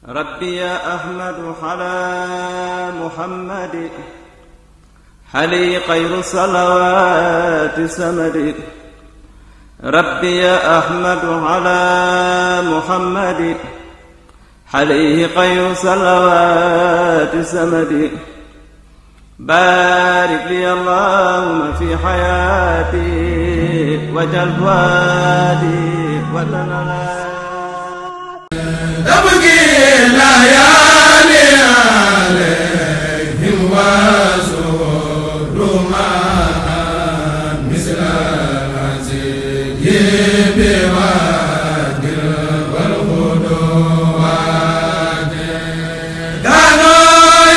ربي يا أحمد على محمد حلي خير الصلوات سمد ربي يا أحمد على محمد عليه خير صلوات سمد بارك لي اللهم في حياتي وجل وادي وتنالي أبقي ليالي عليهم وزور ما مثل هذه بواد والغدوات كانوا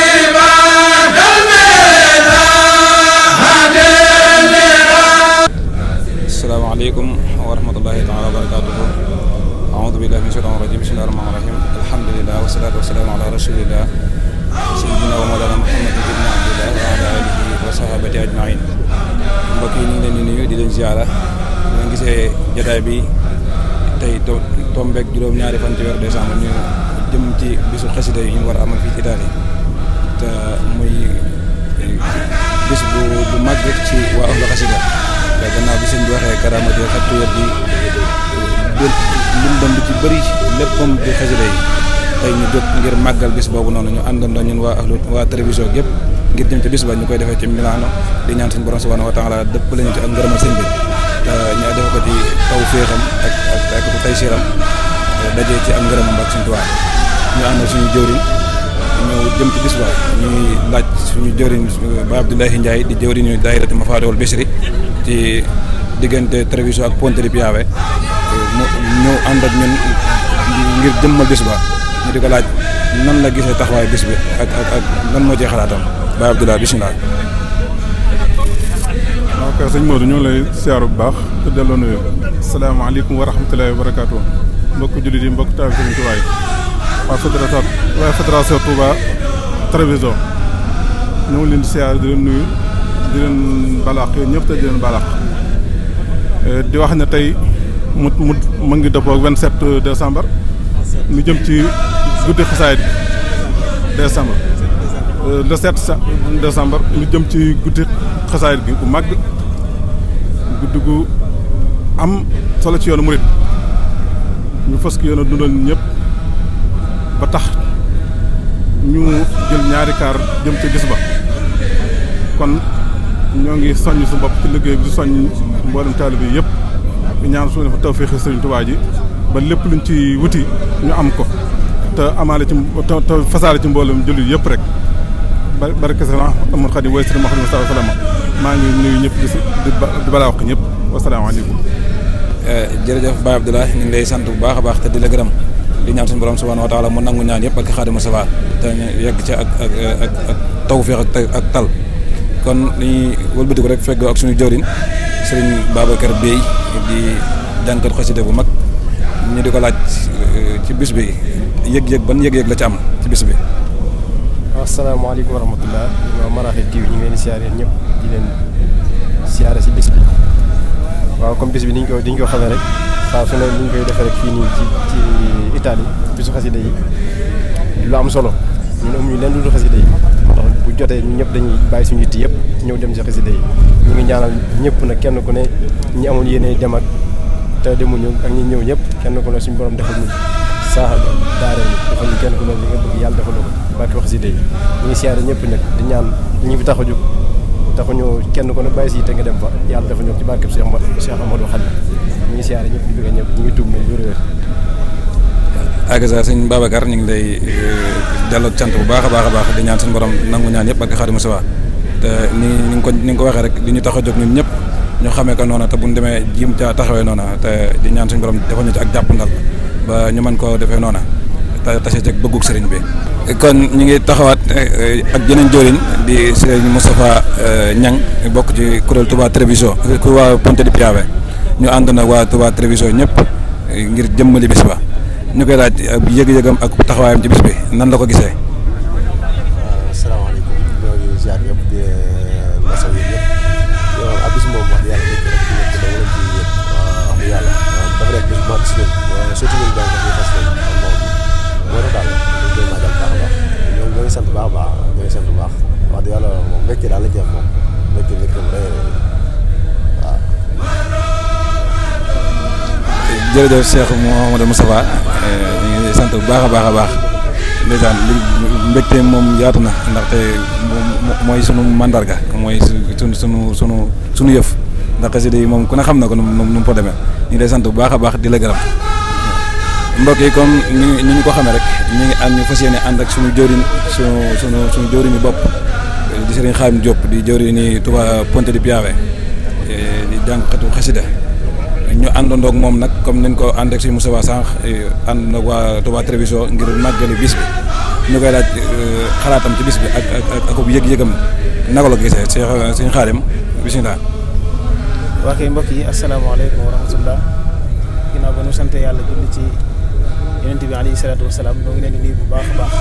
عباد الميزان. السلام عليكم ورحمة الله تعالى وبركاته. أعوذ بالله من الشيطان الرجيم. بسم الله الرحمن الرحيم. الحمد لله والصلاة والسلام على رسول الله سيدنا ومولانا محمد بن عبد الله وعلى آله وصحبه أجمعين. mbokk yi ñu ngi leen di nuyu di leen ziara ñu ngi gisee jotaay bi tey tombeeg juróom-ñaari fan ci weeru décembre ñu jëm ci bisu xasida yi ñu war a amal fii ci Italie te muy bis bu mag ci waa ahlu xasida te gannaaw bi sëñ bi waxee karaamati xattu yat yi lim doon ci bëri léppam di xasida yi tey ñu jóg ngir màggal bis boobu noonu ñu àndandoo ñun waa télévision yëpp ngir jëm ci bis ba ñu koy defee ci Milano di ñaan suñu borom subhanahu wa taala dëpp lañu ci ak ngërëmal sëñ bi ñu def ko ci taw féexam ak tay siiram dajee ci ak ngërëmam ak suñu tuwaay ñu ànd suñu jëwriñ ñu jëm ci bis ba ñuy laaj suñu jëwriñ ba Abdoulaye Ndiaye di jëwriñu daayiratu Mafatihul Bichri ci diggante télévision ak Ponte di Piave mu ñëw ànd ak ñun ngir jëmmal bis ba ñu di ko laaj nan la gisee taxawaay bis bi ak lan moo ci xalaatam Baye Abdoulaye bisimilah. waaw kay sëñ Modou ñoo lay siyaaru bu baax te delloo nuyu. asalaamaaleykum wa rahmatulahi wa barakaatu. mbokk jullit yi mbokk taal Sëriñ Tuubaa waa fédération Touba télévision ñoo ngi leen di siyaar di leen nuyu di leen balaax yéen ñëpp te di leen balaax di wax ne tey mu ngi dëppoo ak 27 décembre ñu jëm ci guddi xasaayid décembre le 7 décembre ñu jëm ci guddi xasaayid gi bu mag guddi gu am solo ci yoonu murit ñu fas ki yoon a dundal ñëpp ba tax ñu jël ñaari kaar jëm ci gis ba kon ñoo ngi soññ su bopp ci liggéey bi di soññ mboolem taalibe yi yëpp di ñaan suñu dafa tawfeex Sëriñ Tuubaa ji ba lépp luñ ci wuti ñu am ko te amaale ci te fasaale ci mboolem jullit yëpp rek barke sa amul Xaadim way sëriñ Muhammad sallallahu alayhi wa sallam maa ngi nuyu ñëpp di balaa wax ñëpp wasalaamaaleykum. jërëjëf Baye Abdoulaye ñu ngi lay sant bu baax a baax te di la gërëm di ñaan suñu borom subhanahu wa taala mu nangu ñaan yëpp ak Xaadimu Mustafaa te ñu yegg ca ak tawfeex ak tal kon dañuy wëlbatiku rek feggoo ak suñu jawriñ sëriñ Babacar Bey di jànkat xasida bu mag ñu di ko laaj ci bis bi ban yëg-yëg la ci am ci bis bi. asalaamaaleykum wa rahmatulah waaw Maraxi TV ñu ngi leen di siyaare ñëpp di leen siyaare si bis bi waaw comme bis bi diñ ko xamee rek saa su ne ñu koy defee rek fii nii ci Italie bisu xasida yi lu am solo ñun amuñu leen lu xasida yi ndax bu jotee ñun ñëpp dañuy bàyyi suñu yitt yëpp ñëw dem si xasida yi ñu ngi ñaanal ñëpp nag kenn ku ne ñi amul yéene dem ak te demuñu ak ñi ñëw ñëpp kenn ku ne suñu borom defal ñu saaxa daaree ni defal ñu kenn ku ne li nga bëgg yàlla defal ko barke xasida yi ñu ngi siyaare ñëpp nag di ñaan ñi fi tax a jóg taxuñu kenn ku ne bàyyi si te nga dem fa yàlla dafa ñëw ci barkeb Cheikh Amadou Khadim ñu ngi siyaare ñëpp di bëgg ñëpp ñu ngi tuub nañ wér-wér. Agasa sëñ Babacar ñu ngi lay delloo cant bu baax a baax di ñaan suñu borom nangu ñaan yëpp ak Xaadimu Mustafaa te ni nga ko waxee rek li ñu tax a jóg ñun ñëpp ñu xamee ko noona te bu ñu demee jiim ca taxawee noona te di ñaan suñu borom defal ñu ci ak jàppandal ba ñu mën koo defee noona te tase ci bëggug sëriñ bi. kon ñu ngi taxawaat ak jeneen jëwriñ di sëriñ Moustapha Niang bokk ci kuréel Touba télévision ku waa Ponte di Piave ñu ànd nag waa Touba télévision ñëpp ngir jëmmali bis ba ñu koy laaj yëg-yëgam ak taxawaayam ci bis bi nan la ko gisee. asalaamaaleykum ñoo ngi ziar ñëpp di masaw yi ñëpp yow ak bis moom wax yàlla dëgg rek ñu nekk da wala ci yëpp wax yàlla dafa nekk bis bu mag si ñun surtout ñun jàngat yi fas nañ moom moo tax daal dëgg yàlla moom mbégte daal la ci am moom mbégte bu rëy waaw. jërëjëf Cheikh Mouhamadou Moustapha ñu ngi sant bu baax a baax ndeysaan mbégte moom yaatu na ndaxte mooy sunu mandarga mooy sunu yëf ndax xasida yi moom ku ne xam na ko nu mu fa demee ñu ngi lay sant bu baax a baax di la gërëm mbokk yi comme ni ñu ko xamee rek ñu fas yéene ànd ak suñu jëwriñ suñu jëwriñu bopp di Serigne Khadim Diop di jëwriñu Touba Ponte di Piave di jàngkatu xasida ñu àndandoo ak moom nag comme nañ ko ànd ak suñu Moustapha sànq ànd na waa Touba Treviso ngir màggali bis bi ñu koy laaj xalaatam ci bis bi ak yëg-yëgam naka la gisee Serigne Khadim bisimilah. waa kay mbokk yi asalaamaaleykum wa rahmatullah ginnaaw ba nu sant yàlla julli ci yonent bi alayhi salaatu wasalaam ñoo ngi leen di nuyu bu baax a baax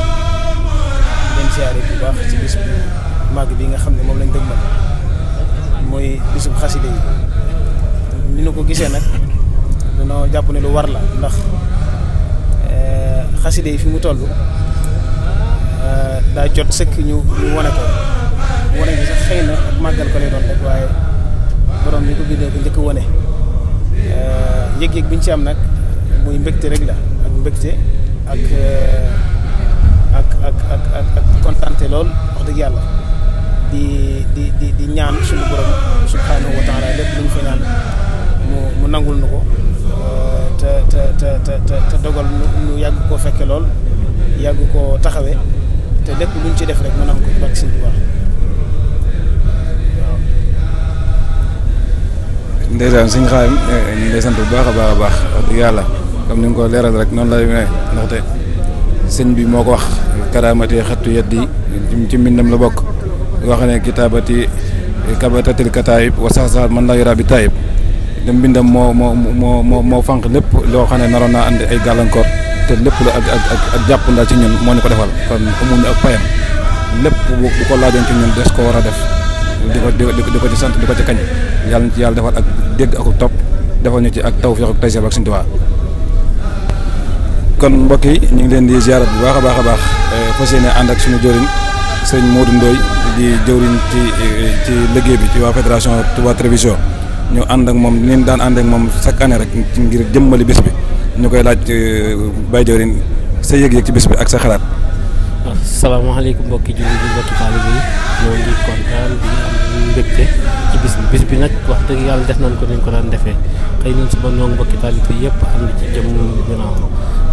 leen siyaare bu baax ci bis bu màgg bi nga xam ne moom lañ dëgmal mooy bisub xaside yi ni ñu ko gisee nag dañoo jàpp ne lu war la ndax xaside yi fi mu toll daa jot sëkk ñu wane ko wane gi sax xëy na ak màggal ko lay doon rek waaye borom bi ko bindee ko njëkk wane yëg-yëg bi ñu ci am nag muy mbégte rek la ak mbégte ak kontaante lool wax dëgg yàlla di ñaan suñu borom subhanahu wa taala lépp lu ñu fa ñaan mu nangul nu ko te dogal nu yàgg koo fekke lool yàgg koo taxawee te lépp lu ñu ci def rek mu nangu ko ci barke Sëñ Tuubaa. ndeysaan Serigne Khadim ñu ngi lay sant bu baax a baax wax dëgg yàlla comme ni nga ko leeral rek noonu lay may ndaxte sëñ bi moo ko wax karaamati xattu yeddi ci mbindam la bokk wax ne kitaabati kabatatil kataayib wa saxsaat man la yora bi taayib te mbindam moo fànq lépp loo xam ne naroon naa andi ay gàllankoor te lépp lu ak jàpp ndaal ci ñun moo ñu ko defal kon amuñu ak payam lépp bu ko laajoon ci ñun des ko war a def di ko ci sant di ko ci kañ yàlla ci yàlla defal ak dégg ak topp defal ñu ci ak tawfiq ak taysir ak Sëñ Tuubaa kon mbokk yi ñu ngi leen di ziarat bu baax a baax fas yéene ànd ak suñu jëwriñ sëñ Modou Ndoye di jëwriñ ci liggéey bi ci waa fédération Touba Treviso ñu ànd ak moom ni daan ànd ak moom chaque année rek ci ngir jëmmali bis bi ñu koy laaj Baye jëwriñ sa yëg-yëg ci bis bi ak sa xalaat. asalaamaaleykum mbokki jullit yi mbokki taalibe yi ñoo ngi kontaan di am mbégte ci bis bi nag wax dëgg yàlla def nañ ko ni ñu ko daan defee xëy nañ suba ñoo ngi mbokki taalibe yi yëpp ànd ci jëm ginnaaw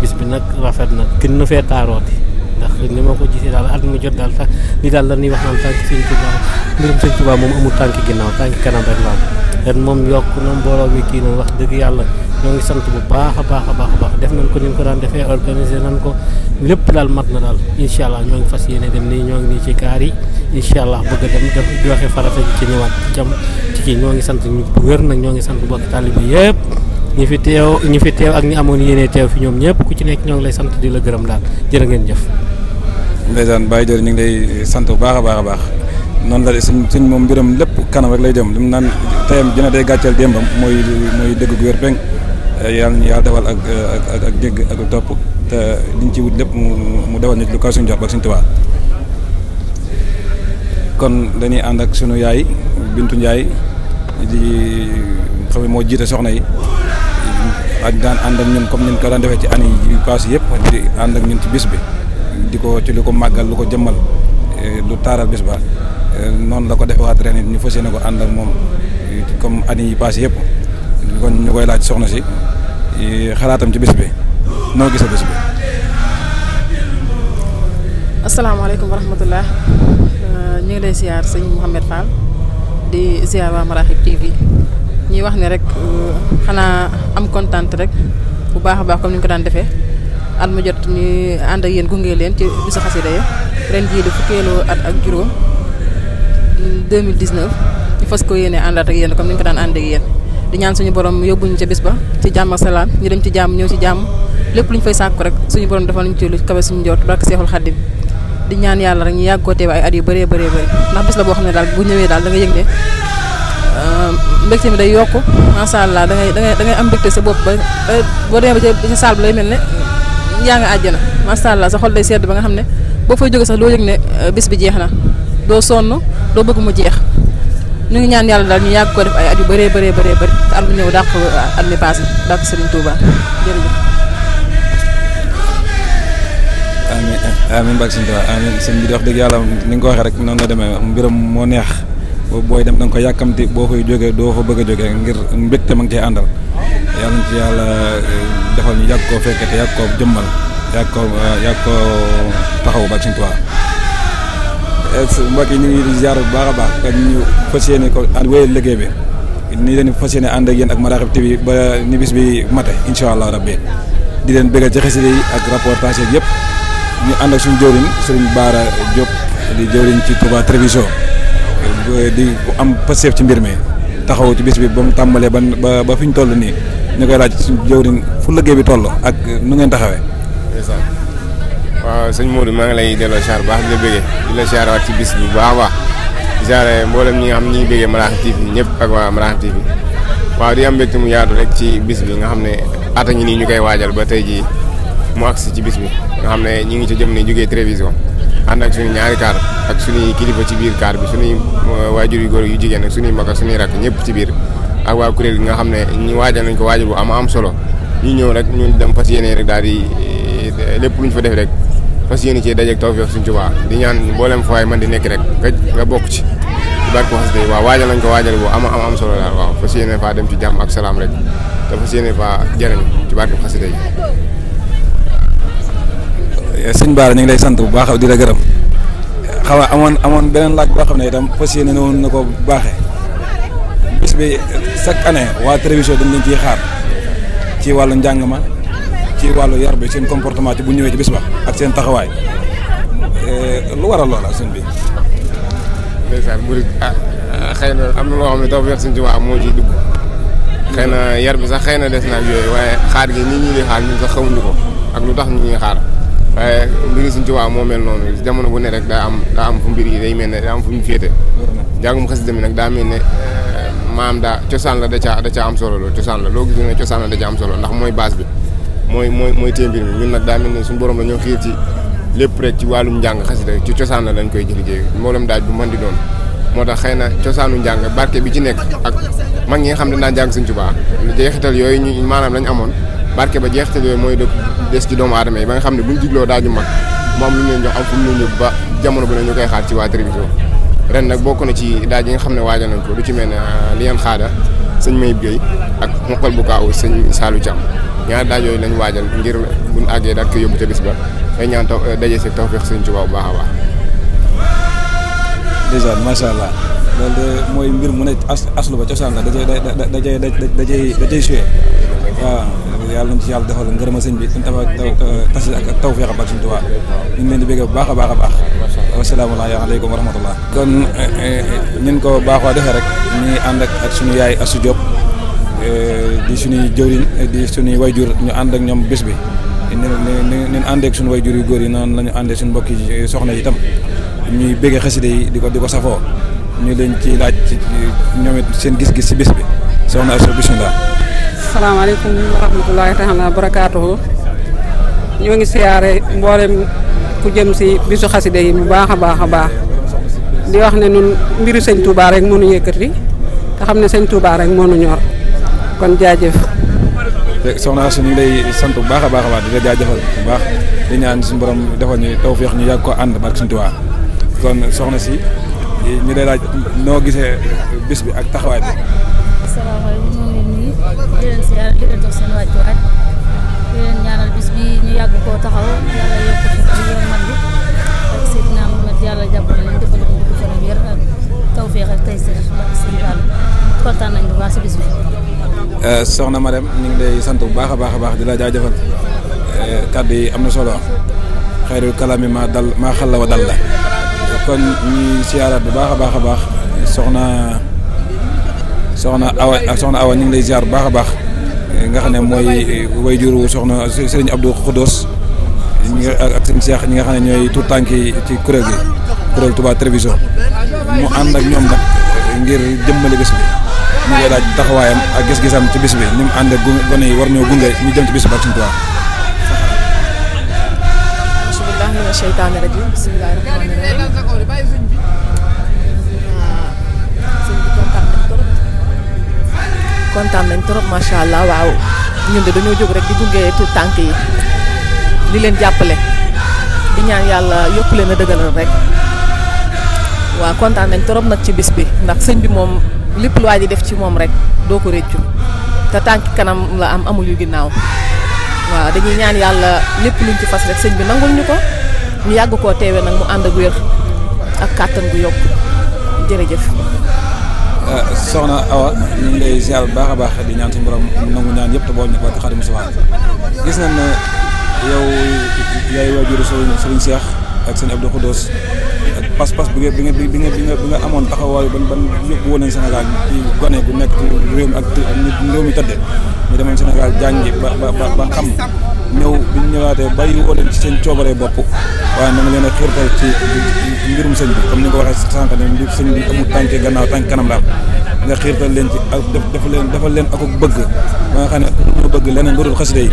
bis bi nag rafet na gën na fee taarooti ndax ni ma ko gisee daal at mu jot daal sax li daal la ñuy wax naan tànk Sëñ Tuubaa mbirum Sëñ Tuubaa moom amul tànki ginnaaw tànki kanam rek la am ren moom yokk na mbooloo mi kii na wax dëgg yàlla ñoo ngi sant bu baax a baax def nañ ko ni ñu ko daan defee organisé nañ ko lépp daal mat na daal incha allah ñoo ngi fas yéene dem nii ñoo ngi nii ci gaar yi incha allah bëgg a dem def joxe farata ji ci ñëwaat jam ci kii ñoo ngi sant ñu bu wér nag ñoo ngi sant bokk taalibe bi yëpp ñi fi teew ak ñi amoon yéene teew fi ñoom ñëpp ku ci nekk ñoo ngi lay sant di la gërëm daal jërë ngeen jëf. ndeysaan Baye Dior ñu ngi lay sant bu baax a baax noonu la suñ moom mbiram lépp kanam rek lay jëm li mu naan teyam dina day gàcceel démbam mooy dëgg gu wér peng yàlla ñu yàlla defal ak dégg ak topp te liñ ci wut lépp mu defal ñu lu kaw suñu jox ak suñu Tuubaa kon dañuy ànd ak sunu yaay Bintu Ndiaye di xam ne moo jiite soxna yi ak daan ànd ak ñun comme ni ñu ko daan defee ci année yi passé yëpp di ànd ak ñun ci bis bi di ko ci lu ko màggal lu ko jëmmal lu taaral bis ba noonu la ko defee waat ren ñu fas yéene ko ànd ak moom comme année yi passé yëpp kon ñu koy laaj soxna si xalaatam ci bis bi noo gisee bis bi. asalaamaaleykum wa rahmatullah ñu ngi lay ziar sëñ Mouhamed Fall di ziar waa Maraxib TV ñuy wax ne rek xanaa am kontaan rek bu baax a baax comme ni ñu ko daan defee at mu jot ñu ànd ak yéen gunge leen ci bisu xasida yi ren jii di fukkeelu at ak juróom 2019 ñu fas ko yéene àndaat ak yéen comme ni ñu ko daan ànd ak yéen di ñaan suñu borom yóbbuñu ca bis ba ci jàmm ak salaam ñu dem ci jàmm ñëw ci jàmm lépp lu ñu fay sàkku rek suñu borom defal ñu ci lu kawe suñu njort barke Seexul Xaddim di ñaan yàlla rek ñu yàgg koo teew ay at yu bëree ndax bis la boo xam ne daal bu ñëwee daal da nga yëg ne mbégte mi day yokk macha allah da ngay am mbégte sa bopp ba boo demee ba ci saal bi lay mel ne yaa nga àjjana macha allah sa xol day sedd ba nga xam ne boo fay jóge sax loo yëg ne bis bi jeex na doo sonn doo bëgg mu jeex ñu ngi ñaan yàlla daal ñu yàgg ko def ay at yu bëree bëree te at mu ñëw dàq at mi passé dàq Serigne Touba jërëjëf. amiin bak sëñ Tuubaa amiin sëñ bi di wax dëgg yàlla ni nga ko waxee rek noonu la demee mbiram moo neex booy dem da nga ko yàkkamti boo fay jógee doo fa bëgg a jógee ngir mbégte ma ngi cee àndal yàlla na ci yàlla defal ñu yàgg koo fekke te yàgg koo jëmmal yàgg koo taxaw bak sëñ Tuubaa mbokk yi ñu ngi ziar bu baax a baax ak ñu fas yéene ko wéyal liggéey bi ni leen fas yéene ànd ak yéen ak Maraxib TV ba ni bis bi mate incha allah rabbi di leen bëggal ci xasida yi ak reportage yëpp ñu ànd ak suñu jëwriñ Serigne Bara Diop di jëwriñ ci Touba Télévision di am passeef ci mbir mi taxaw ci bis bi ba mu tàmbalee ba fi ñu toll nii ñu koy laaj suñu jëwriñ fu liggéey bi toll ak nu ngeen taxawee. waaw sëñ Modou maa ngi lay delloo siyaar baax di la bëggee di la siyaarawaat ci bis bi bu baax a baax di siyaare mboolem ñi nga xam ñi ngi bëggee Maraxib TV ñëpp ak waa Maraxib TV waaw di am mbégte mu yaatu rek ci bis bi nga xam ne ata ñi nii ñu koy waajal ba tey jii mu agsi ci bis bi nga xam ne ñi ngi ci jëm ne jógee télévision ànd ak suñu ñaari kaar ak suñuy kilifa ci biir kaar bi suñuy waajur yu góor yu jigéen ak suñuy mag ak suñuy rakk ñëpp ci biir ak waa kuréel gi nga xam ne ñu waajal nañ ko waajal bu am solo ñu ñëw rek ñun dem fas yéene rek daal di lépp lu ñu fa def rek fas yéene ci dajeeg tawfeex Sëriñ Tuubaa di ñaan mboolem fa waay man di nekk rek nga bokk ci barke xasida yi waaw waajal nañ ko waajal bu am solo daal waaw fas yéene faa dem ci jàmm ak salaam rek te fas yéene faa jëriñ ci barke xasida yi. sëñ Bara ñu ngi lay sant bu baax di la gërëm xaw amoon beneen laaj boo xam ne itam fas yéene woon na ko baaxee bis bi chaque année waa télévision dañ leen ciy xaar ci wàllu njàng ma ci wàllu yar bi seen comportement ci bu ñëwee ci bis ba ak seen taxawaay lu waral loola sëñ bi. ndeysaan murid xëy na am na loo xam ne tawfeex Sëriñ Tuubaa moo ciy dugg xëy na yar bi sax xëy na des na ak yooyu waaye xaar gi nit ñi di xaar ñun sax xamuñu ko ak lu tax ñu ñuy xaar waaye mbiri Sëriñ Tuubaa moo mel noonu jamono bu ne rek daa am fu mbir yi day mel ne daa am fu ñu féete jàngum xasida mi nag daa mel ne maam daa cosaan la da caa am solo loolu cosaan la loo gis ne cosaan la da caa am solo ndax mooy base bi mooy téye mbir mi ñun nag daa mel ne suñu borom la ñoo xiir ci lépp rek ci wàllum njàng xasida ci cosaan la dañ koy jël mboolem daaj bu mën di doon moo tax xëy na cosaanu njàng barke bi ci nekk ak mag ñi nga xam ne daan jàng Sëriñ Tuubaa jeexital yooyu ñu maanaam lañ amoon barke ba jeexital yooyu mooy des ci doomu aadama yi ba nga xam ne buñ digloo daaju mag mu am lu ñu leen jox am fu mu leen yóbbu ba jamono bu ne ñu koy xaar ci waa télévision ren nag bokk na ci daaj yi nga xam ne waajal nañ ko lu ci mel ne li ngeen xaada sëñ Mayib Gueye ak Moqal bu Kaaw sëñ Saalu Thiam ñaari daaj yooyu lañ waajal ngir buñ àggee daal koy yóbbu te bis ba day ñaan daje si tawfeex Sëriñ Tuubaa bu baax a baax. dèjà macha allah loolu de mooy mbir mu ne aslu ba cosaan la da cay suyee waaw yàlla nañ ci yàlla defal ngërëma sëñ bi suñ tas ak tawfeex ba Sëriñ Tuubaa ñu ngi leen di bëgg bu baax a baax a baax. asalaamaaleykum wa rahmatullah. kon ñun ko baaxoo defee rek ñu ànd ak suñu yaay Asu Diop di suñuy jëwriñ di suñuy wayjur ñu ànd ak ñoom bés bi ni ànd ak suñu wayjur yu góor yi noonu la ñu àndee suñu mbokki soxna yi itam ñuy bëggee xasida yi di ko safoo ñu leen ci laaj ci ñoom it seen gis-gis si bés bi soxna Asu bismillah. asalaamaaleykum wa rahmatullahi taala wa barakaatuhu ñoo ngi siyaare mboolem ku jëm si bisu xasida yi bu baax a baax di wax ne nun mbiru sëñ Touba rek moo nu yëkkati te xam ne sëñ Touba rek moo nu ñor kon jaajëf. soxna Asu ñu ngi lay sant bu baax a baax di la jaajëfal bu baax di ñaan suñu borom defal ñu tawfeex ñu yàgg ko ànd barke sëñ Touba kon soxna si ñu lay laaj noo gisee bis bi ak taxawaay bi. asalaamaaleykum ñu ngi nuyu di leen siyaare di leen jox seen wàccuwaay di leen ñaanal bis bi ñu yàgg koo taxaw yàlla yokk fi ci yoon man bi ak Seydina Muhammad yàlla jàppale leen defal leen gudd fan ak wér ak tawfeex ak tayseer ak seen wàll kontaan nañ bu baax si bis bi. soxna Marème ñu ngi lay sant bu baax a baax di la jaajëfal kàddu yi am na solo xayrul kalaami maa xalla wa dal la kon ñuy siyaaraat bu baax a baax soxna Awa ñu ngi lay ziar bu baax a baax nga xam ne mooy wayjuru soxna Serigne Abdou Khoudous ak seen Cheikh ñi nga xam ne ñooy tout tànk yi ci kuréel Touba Télévision mu ànd ak ñoom nag ngir jëmmali bis bi ñu ngi laaj taxawaayam ak gis-gisam ci bis bi ni mu ànd ak gone yi war ñoo gunge ñu jëm ci bis bi ak suñu Touba. bismillahi mina sheytaani rajim bismillahi rahmaani rahim kontaan nañ trop macha allah waaw ñun de dañoo jóg rek di gunge tout tànk yi di leen jàppale di ñaan yàlla yokku leen a dëgëral rek waaw kontaan nañ trop nag ci bis bi ndax sëñ bi moom lépp lu waa ji def ci moom rek doo ko réccu te tànki kanam la am amul yu ginnaaw waaw dañuy ñaan yàlla lépp luñ ci fas rek sëñ bi nangul ñu ko ñu yàgg koo teewee nag mu ànd ak wér ak kàttan gu yokk jërëjëf. soxna Awa ñu ngi lay ziar bu baax a baax di ñaan suñu borom nangu ñaan yëpp te bool ñu ko ak Xaadimu Mustafaa gis nañ ne yow yaay waajuru Sëriñ Cheikh ak sëñ Abdou Khoudoss ak pas-pas bi nga amoon taxawaay ban yóbbu woon nañ Sénégal ci gone gu nekk ci réew mi ak réew mi tëdde ñu demoon Sénégal jàngi ba xam ñëw bi ñu ñëwaatee bàyyi woo leen ci seen coobaree bopp waaye na nga leen a xiirtal ci mbirum sëñ bi comme ni nga ko waxee sànq ne mbir sëñ bi amul tànki gannaaw tànki kanam daal nga xiirtal leen ci ak defal leen ak bëgg ba nga xam ne ñoo bëgg leneen lu dul xasida yi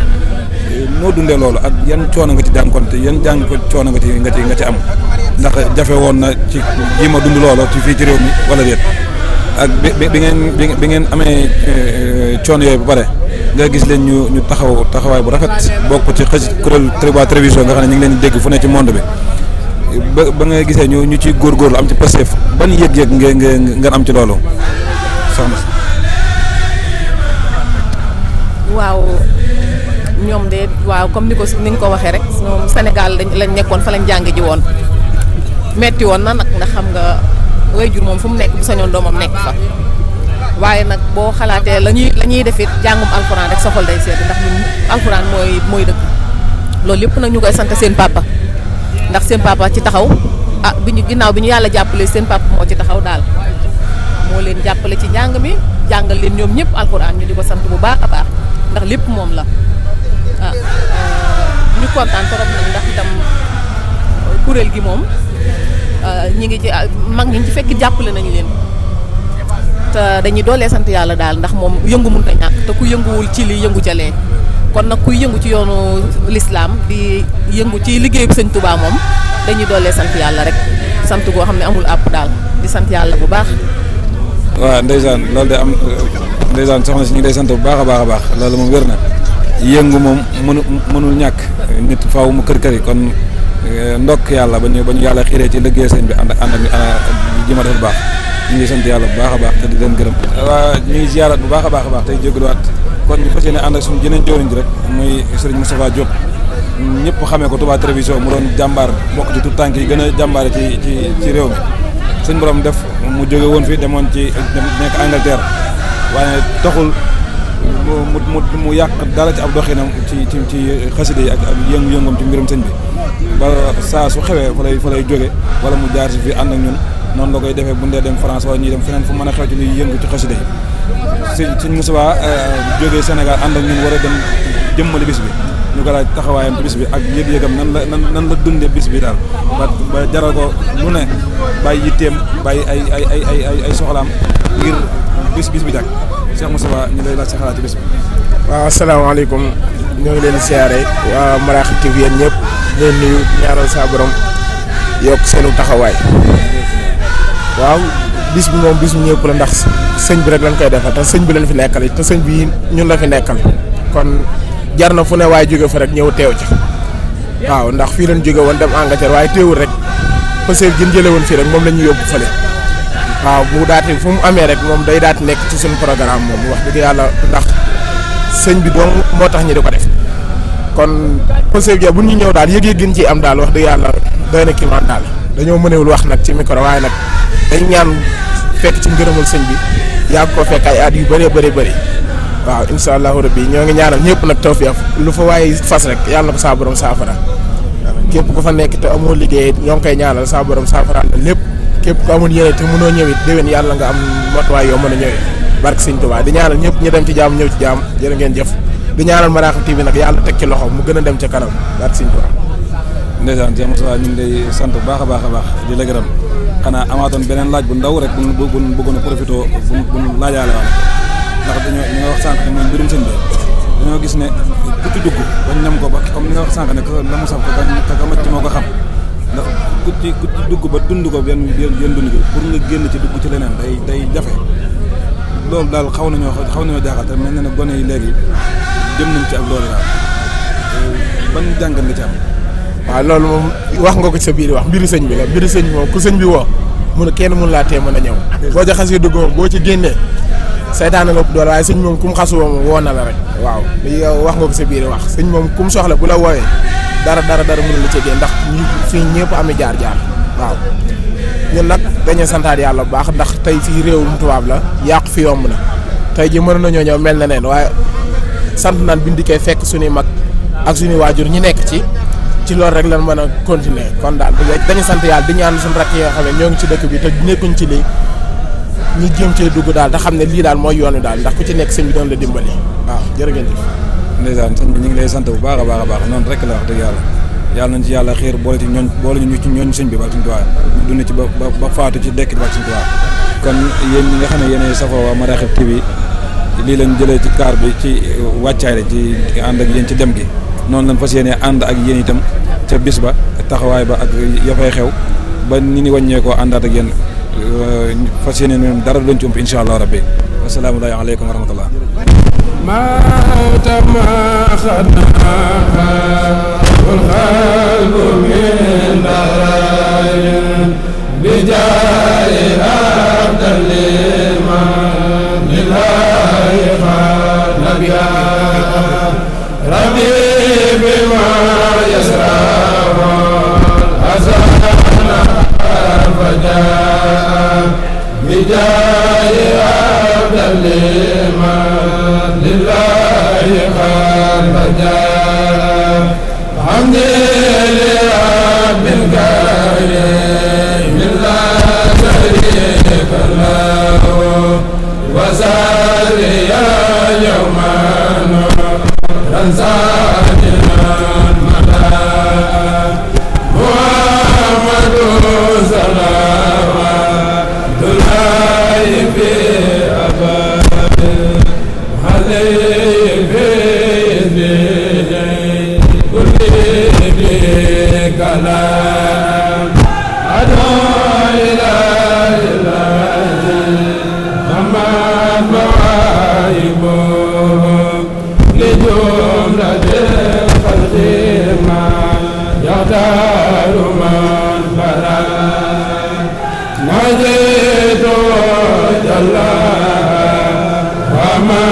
noo dundee loolu ak yan coono nga ci jànkonte yan coono nga ci am ndax jafe woon na ci ji ma dund loolu ci fii ci réew mi wala déet ak bi ngeen amee coono yooyu ba pare nga gis leen ñu taxawaay bu rafet bokk ci kuréel Touba Télévision nga xam ne ñu ngi leen di dégg fu ne ci monde bi ba nga gisee ñu ciy góorgóorlu am ci Pastef ban yëg-yëg nga am ci loolu soxna si. waaw ñoom de waaw comme ni nga ko waxee rek ñoom Sénégal lañ nekkoon fa lañ jànge ji woon metti woon na nag ndax xam nga waajur moom fu mu nekk bu sañoon doomam nekk fa waaye nag boo xalaatee la ñuy def it jàngum alxuraan rek sa xol day sedd ndax ñun alxuraan mooy dëkk loolu lépp nag ñu koy sant seen papa ndax seen papa ci taxaw ginnaaw bi ñu yàlla jàppale seen papa moo ci taxaw daal moo leen jàppale ci njàng mi jàngal leen ñoom ñëpp alxuraan ñu di ko sant bu baax a baax ndax lépp moom la ñu kontaan trop nag ndax itam kuréel gi moom ñi ngi ci mag ñi ci fekk jàppale nañu leen te dañuy doolee sant yàlla daal ndax moom yëngu mënut a ñàkk te ku yënguwul ci li yëngu ca lee kon nag kuy yëngu ci yoonu lislaam di yëngu ci liggéeyu sëñ Touba moom dañuy doolee sant yàlla rek sant goo xam ne amul àpp daal di sant yàlla bu baax. waaw ndeysaan loolu de am ndeysaan soxna si ñu ngi lay sant bu baax a baax loolu moom wér na yëngu moom mënul ñàkk nit faaw mu kër yi kon ndokk yàlla ba ñu yàlla xiiree ci liggéey sëñ bi ànd ak jëma def bu baax ñu ngi sant yàlla bu baax a baax te di leen gërëm. waaw ñu ngi ziaraat bu baax a baax tey jégaluwaat kon ñu fas yéene ànd ak suñu jeneen jëwriñ ji rek muy Serigne Moustapha Diop ñëpp xamee ko Touba Télévision mu doon jàmbaar bokk ci tout tànk yi gën a jàmbaare ci réew mi suñ borom def mu jóge woon fi demoon ci nekk Angleterre waaye taxul mu yàq dara ci ab doxinam ci xasida yi ak yëngu-yëngam ci mbirum sëñ bi ba saa su xewee fa lay jóge wala mu jaar si fi ànd ak ñun noonu la koy defee bu ñu dee dem France wala ñuy dem feneen fu mën a xew ci luy yëngu ci xasida yi sëñ Moussa jógee Sénégal ànd ak ñun war a dem jëmmali bis bi ñu ko laaj taxawaayam ci bis bi ak yëg-yëgam nan la dundee bis bi daal ba jaral ko lu ne bàyyi yitteem bàyyi ay soxlaam ngir bis bi jag Cheikh Moussa ñu lay laaj sa xalaat ci bis bi. waaw asalaamaaleykum ñoo ngi leen di siyaare waa Maraxi TV yéen ñëpp leen nuyu ñaaral saa borom yokk seenu taxawaay waaw bis bi moom bis bu ñëpp la ndax sëñ bi rek lañ koy defal te sëñ bi lañ fi nekkal te sëñ bi ñun la fi nekkal kon jar na fu ne waaye jóge fa rek ñëw teew ci waaw ndax fii lañ jóge woon dem Angleterre waaye teewul rek pëseel gën jële woon fii rek moom la ñu yóbbu fële waaw bu daati fu mu amee rek moom day daati nekk ci suñu programme moom wax dëgg yàlla ndax sëñ bi doon moo tax ñi di ko def kon pëseel gi bu ñu ñëw daal yëg-yëg gën ci am daal wax dëgg yàlla doy na kiimaan daal dañoo mënewul wax nag ci micro waaye nag dañ ñaan fekk ci ngërëmul sëñ bi yàgg ko fekk ay at yu bëree bëri waaw incha allahu rabbi ñoo ngi ñaanal ñëpp nag tawfiq lu fa waaye fas rek yàlla na ko saa borom saafara képp ku fa nekk te amoo liggéey ñoo ngi koy ñaanal saa borom saafara la lépp képp ku amul yéene te mënoo ñëwit déwén yàlla nga am matuwaay yoo mën a ñëwee barke sëñ Tuubaa di ñaanal ñëpp ñu dem ci jàmm ñëw ci jàmm jërë ngeen jëf di ñaanal Maraxi TV nag yàlla teg ci loxo mu gën a dem ca kanam barke sëñ Tuubaa. ndeysaan Cheikh Moussa ñu ngi lay sant bu baax a baax di la gërëm xanaa amaatoon beneen laaj bu ndaw rek bu bëggoon a profité bu laajaale waale ndax dañoo li nga wax sànq ne mooy mbirum sëñ bi dañoo gis ne ku ci dugg bañ ñam ko ba comme li nga wax sànq ne la mu saf ko ka macc moo ko xam ndax ku ci dugg ba dund ko benn dund gi pour nga génn ci dugg ci leneen day jafe loolu daal xaw nañoo jaaxal te mel na ne gone yi léegi jëm nañ ci ak loolu daal ban jàngat nga ci am. waaw loolu moom wax nga ko ci sa biir wax mbiri sëñ bi la mbiri sëñ moom ku sëñ bi woo kenn mun laa tee mën a ñëw boo ca xasee dugg moom boo ci génnee saytaane la ëpp doole waaye sëñ moom ku mu xasu woo woo na la rek waaw yow wax nga ko sa biir wax sëñ moom ku mu soxla bu la woowee dara mënu la ci génn ndax ñu fii ñëpp am jaar-jaar waaw ñun nag dañuy santaat yàlla bu baax ndax tey fii réewum tubaab la yàqu fi yomb na tey ji mën nañoo ñëw mel na neen waaye sant naan bi ndikkee fekk suñuy mag ak suñuy waajur ñi nekk ci loolu rek lan mën a continuer kon daal dañu sant yàlla di ñaan suñu rakk yi nga xam ne ñoo ngi ci dëkk bi te nekkuñ ci lii ñu jéem cee dugg daal te xam ne lii daal mooy yoon wi daal ndax ku ci nekk sëñ bi doon la dimbali waaw jërëjëf. ndeysaan sëñ bi ñu ngi lay sant bu baax a baax noonu rek la wax dëgg yàlla nañ ci yàlla xiir boole ñu ci ñooñ sëñ bi ba suñu tuwaay dund ci ba faatu ci dekk ba suñu tuwaay kon yéen ñi nga xam ne yéenay safoo waa Maraxib TV lii lañ jëlee ci kaar bi ci wàccaay la ci ànd ak yéen ci dem gi noonu lañ fas yéene ànd ak yéen itam ca bis ba taxawaay ba ak ya fay xew ba ni wàññeekoo àndaat ak yéen fas yéene noonu dara doon ci ump incha allah rabbi assalaamu aleykum wa rahmatullah والقلب من دراي بجاه عبد الإيمان لله قال نبيا ربي بما يسره الحسن فجاء بجاه عبد الإيمان لله قال فجاء الحمد لله الكريم لا شريك له وساري يوما رزقنا الملا محمد صلوات الله في أبد عليه في كلام أدعو إلى الله محمد مواهبه لجملة الخلق ما يختار من فرد نجيت جل وما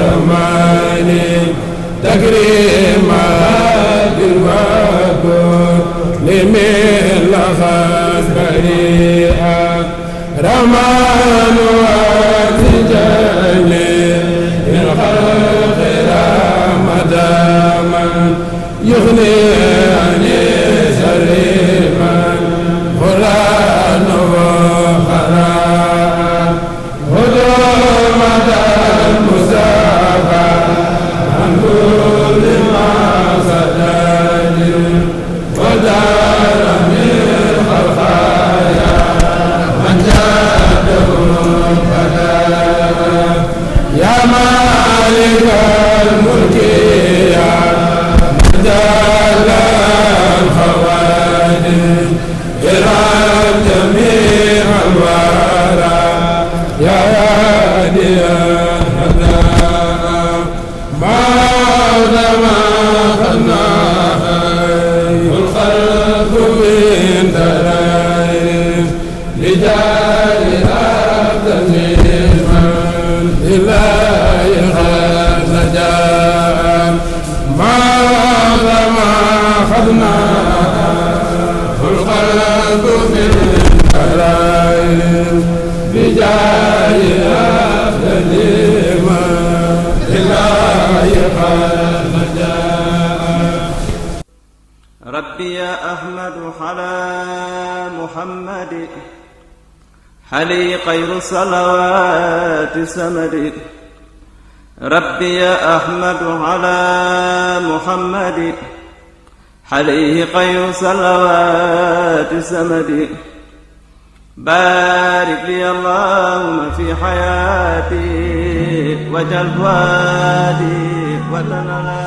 وكرمني تكريما لمن لخذ بريئا رمان واتجالي الخلق رمضاما يغني عن سريما قرآن وخراء هدومة المصطفى عن كل ما صدر ودار من الخفايا من جاده فدا يا مالك الملك يا من جاد الخوادم إرام جميع الورى يا هادي الهدى ما خلنا الخلق من درايم لجال عبد الإيمان لله قد نجا ما خذنا الخلق من درايم لجال عبد الإيمان لله قد نجا ربي يا أحمد على محمد حلي خير الصلوات سمد ربي يا أحمد على محمد حليه خير صلوات سمد بارك لي اللهم في حياتي وجل وادي وتنالي